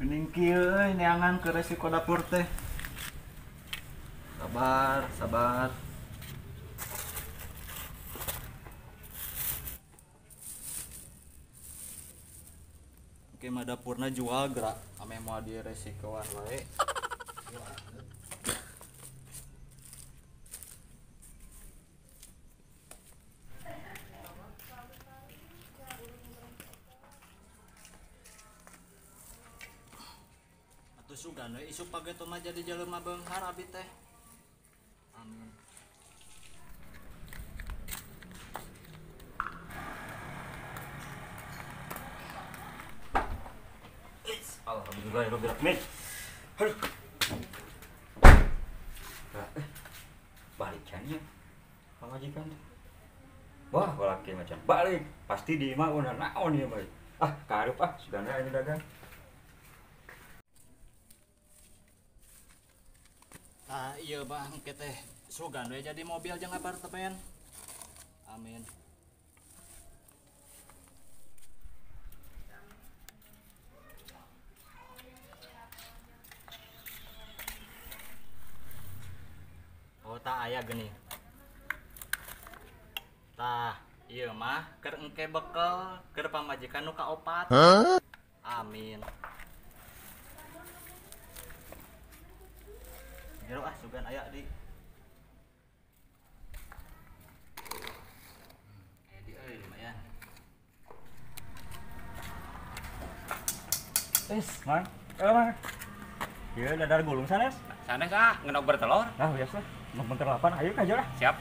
Geuning kieu euy neangan ke resiko dapur teh. Sabar, sabar. Oke, mah dapurna jual gerak ame moal diresikoan wae. Atuh sugan we isuk pageto mah jadi jelema beunghar abi teh. Amin. Alhamdulillahirabbil alamin. Aduh. Balik kan ya pamajikan teh. Wah, balaki macam balik. Pasti di imah udah naon ieu mah. Ah, karep ah, sudana ini dagang. Ah, iya bang, teh sugan we jadi mobil jeung apartemen. Amin. Oh, tak aya geuning. Tah, ieu mah keur engke bekel keur pamajikan nu kaopat. Huh? Amin. Jero ah sugan aya di. Aya di euy lumayan. Es, Mang. Mang. Ieu dadar gulung sanes? Sanes ah, ngenog bertelur. Nah, biasa. Nog bentar 8, ayo ka lah. Siap.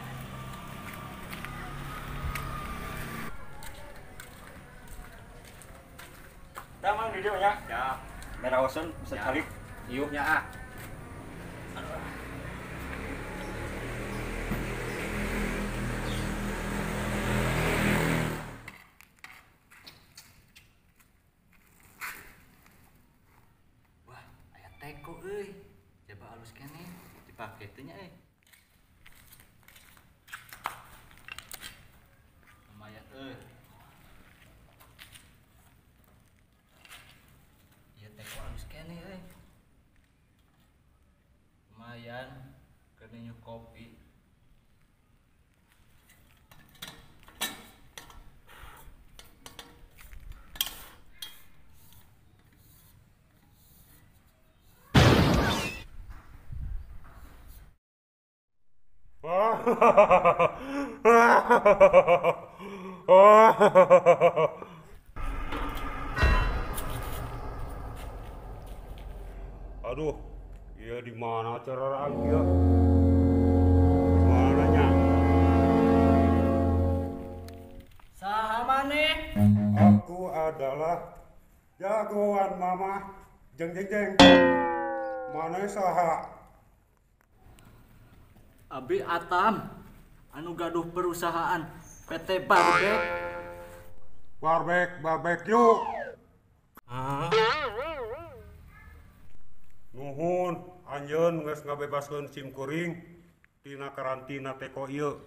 Dah Mang di dieu nya. Siap. Meraoseun bisa calik. Iup nya ah. Wah, aya teko euy. Coba alus keneh dipake teh nya euy. Lumayan euy. Ieu teko alus keneh euy. Lumayan keur nyiuh kopi. Aduh, ya di mana cara ya? Di mananya? Saha maneh? Aku adalah jagoan mama. Jeng jeng jeng. Mana saha? Abi Atam anu gaduh perusahaan PT Barbek. Barbek barbecue. Nuhun anjeun geus ngabebaskeun sim kuring tina karantina teko ieu.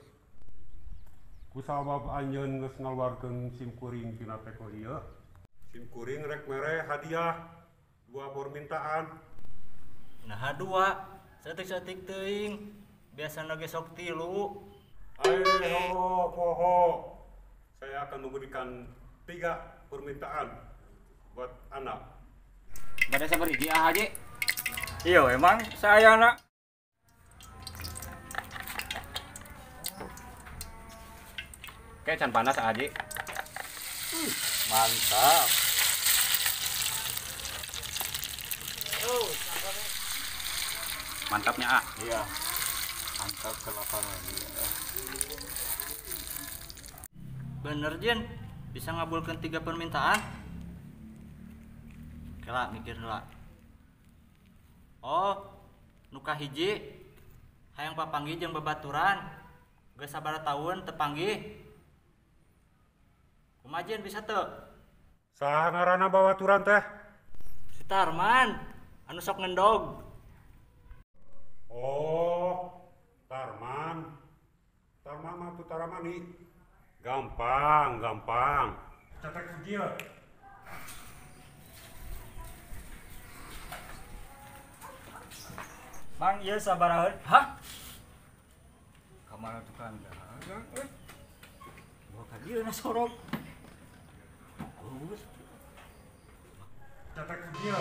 Kusabab anjeun geus ngaluarkeun sim kuring tina teko ieu. Sim kuring rek mere hadiah 2 permintaan. Nah, 2. Saeutik-saeutik teuing. Biasana ge sok 3. Ayo poho. Saya akan memberikan 3 permintaan buat anak. Bade sabar hiji ah Haji. Iya emang saya anak. Oke, can panas ah Haji. Mantap. Mantapnya ah. Iya. Mantap ke lapangan. Bener Jen, bisa ngabulkan 3 permintaan? Kela mikir heula. Oh, nu kahiji hayang papanggih jeung babaturan. Geus sabaraha taun teu panggih. Kumaha Jen bisa teu? Saha ngaranna babaturan teh? Si Tarman, anu sok ngendog. Oh, Tarman. Tarman mah tuh Taramani. Gampang, gampang. Cetek ujil. Mang ieu sabaraha? Hah? Ka mana tukang dagang euy? Bawa ka dieu na sorok. Bagus. Cetek ujil.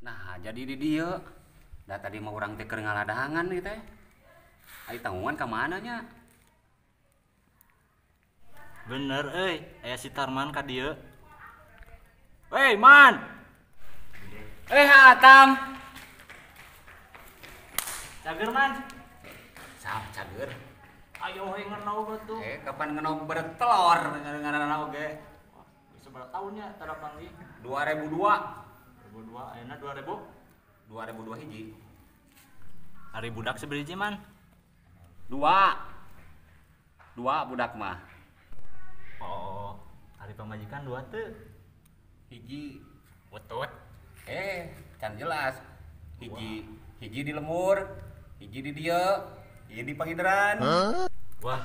Nah, jadi di dieu. Da tadi mah urang teh keur ngaladangan ieu teh. Ai tanggungan ka mana nya? Bener euy, aya si Tarman ka dieu. Wey, Man. Eh, Atam. Cager, Man. Sah, cager. Ayo we ngenog atuh. Eh, kapan ngenog bertelor ngaranna oge? Sabaraha tahun nya tara panggih? 2002. 2002, ayeuna 2000? 2002 hiji. Ari budak sabaraha Man? 2. 2 budak mah. Oh, ari pamajikan 2 teu. Hiji. Wetut. Eh, can jelas. Hiji, hiji di lembur, hiji di dieu, hiji di Pangideran. Huh? Wah,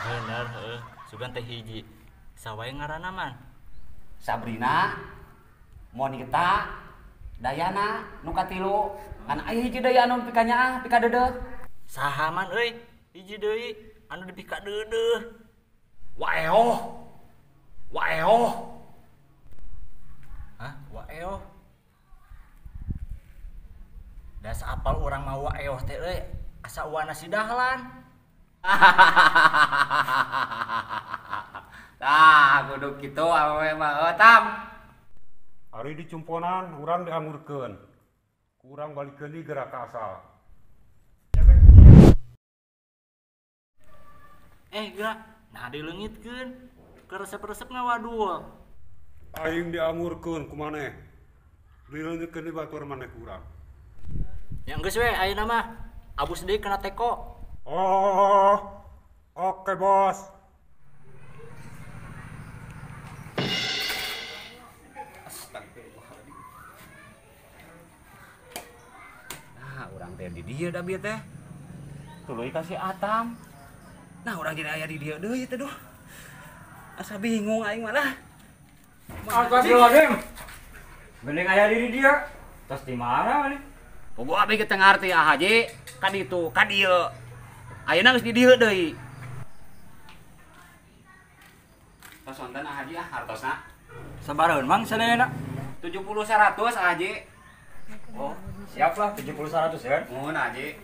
bener heuh. Sugan teh hiji. Sawae ngaranna Man? Sabrina, Monita, Dayana, nu katilu. Kan aya hiji deui anu pikanyaah, pikadeudeuh. Saha Man euy? Hiji deui anu dipikadeudeuh. Waeoh. Waeoh. Hah? Waeoh. Das apal urang mah waeoh teh euy, asa uana si Dahlan. Tah, kudu kitu awewe mah heuh Tam. Ari dicumponan urang diangurkeun. Ku urang balikeun deui geura ka asal. Eh, geura, nah dileungitkeun. Keur resep-resep ngawadul. Aing diangurkeun ku maneh. Dileungitkeun di batur maneh ku urang. Ya geus we ayeuna mah. Abus deui kana teko. Oh, oke bos. Astagfirullahaladzim. Nah, urang teh di dieu da bieu teh. Tuluy ka si Atam. Nah, urang jadi aya di dieu deui teh duh. Asa bingung aing malah. Astagfirullahaladzim. Geuning aya di dieu. Tos di mana maneh? Pogo abi ge teu ngarti ah Haji, ka ditu, ka dieu. Ayeuna geus di dieu deui. Tos wonten ah Haji ah hartosna. Sabaraha Mang sadayana? 70 100 ah Haji. Oh, siap lah 70 100 ya. Nuhun Haji.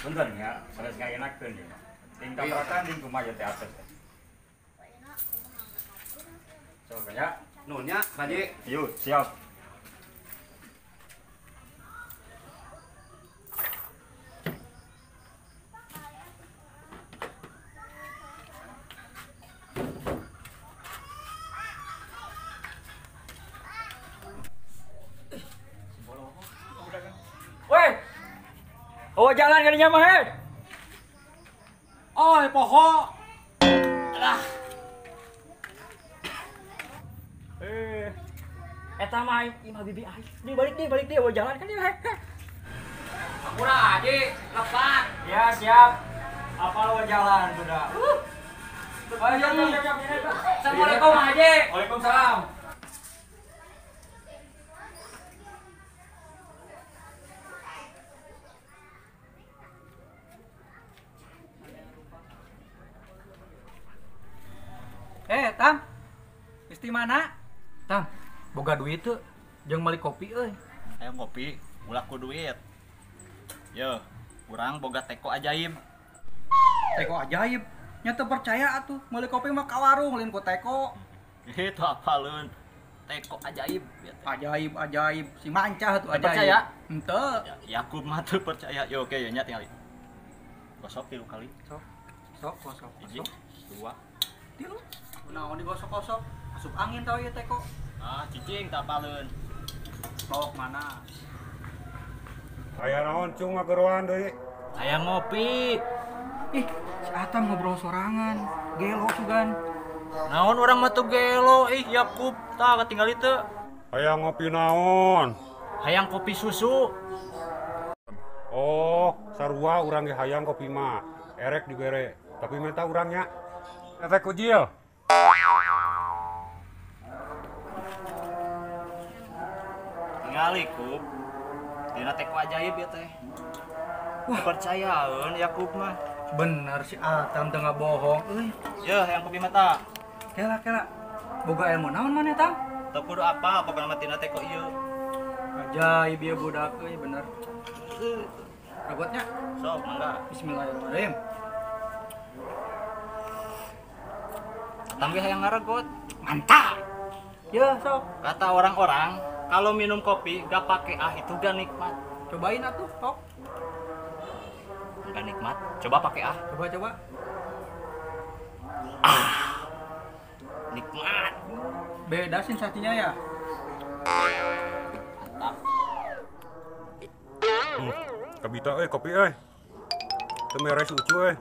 Punten ya, sanes ngaenakeun ya. Ding tabrakan ding kumaha teh atos. Coba ya. Nuhun nya Haji. Yuk, siap. Woi. Oh, jalan kadinya mah he. Oh, poho. Alah. Eh. Eta mah imah bibi aing. Di balik di, oh jalan kan dia. Hampura Haji, lepat. Ya, siap. Apa lo jalan budak? Ayo, siap, siap, siap. Assalamualaikum Haji. Waalaikumsalam. Eh, Tam. Geus di mana? Tam, boga duit teu? Jeung meuli kopi euy. Hayang kopi, ulah ku duit. Yo, urang boga teko ajaib. Teko ajaib. Nya teu percaya atuh, meuli kopi mah ka warung lain ku teko. Itu apaleun. Teko ajaib ya teh. Ajaib, ajaib. Si mancah tuh Teu ajaib. percaya? Henteu. Ya, Yakub mah teu percaya. Yo oke ya nya tinggal. Gosok 3 kali. Sok. Sok, gosok. Hiji, Gosok. 2, 3. Naon digosok-gosok? Asup angin tau ieu teko. Ah, cicing teu apaleun. Sok mana? Aya naon cung ngageroan deui? Hayang ngopi. Ih, si Atam ngobrol sorangan. Gelo sugan. Naon urang mah teu gelo ih Yakub tah katinggali teu. Hayang ngopi naon? Hayang kopi susu. Oh, sarua urang ge hayang kopi mah. Erek dibere, tapi minta urangnya. Efek ujil. Tingali, Kup. Tina teko ajaib ya teh. Wah, percayaeun Yakub mah. Bener si Atam teu ngabohong euy. Yeuh, yang kopi mata. Kela kela. Boga ilmu naon maneh Tam? Teu kudu apa pokona mah tina teko ieu. Ajaib ieu budak euy bener. Rebotnya. Sok, mangga. Bismillahirrahmanirrahim. Atam ge hayang ngaregot. Mantap. Yeuh, sok. Kata orang-orang, kalau minum kopi gak pakai ah itu gak nikmat. Cobain atuh, sok. Gak nikmat. Coba pakai ah. Coba coba. Nikmat. Beda sensasinya ya. Mantap. Kabita euy kopi euy. Teu mere si Ucu euy.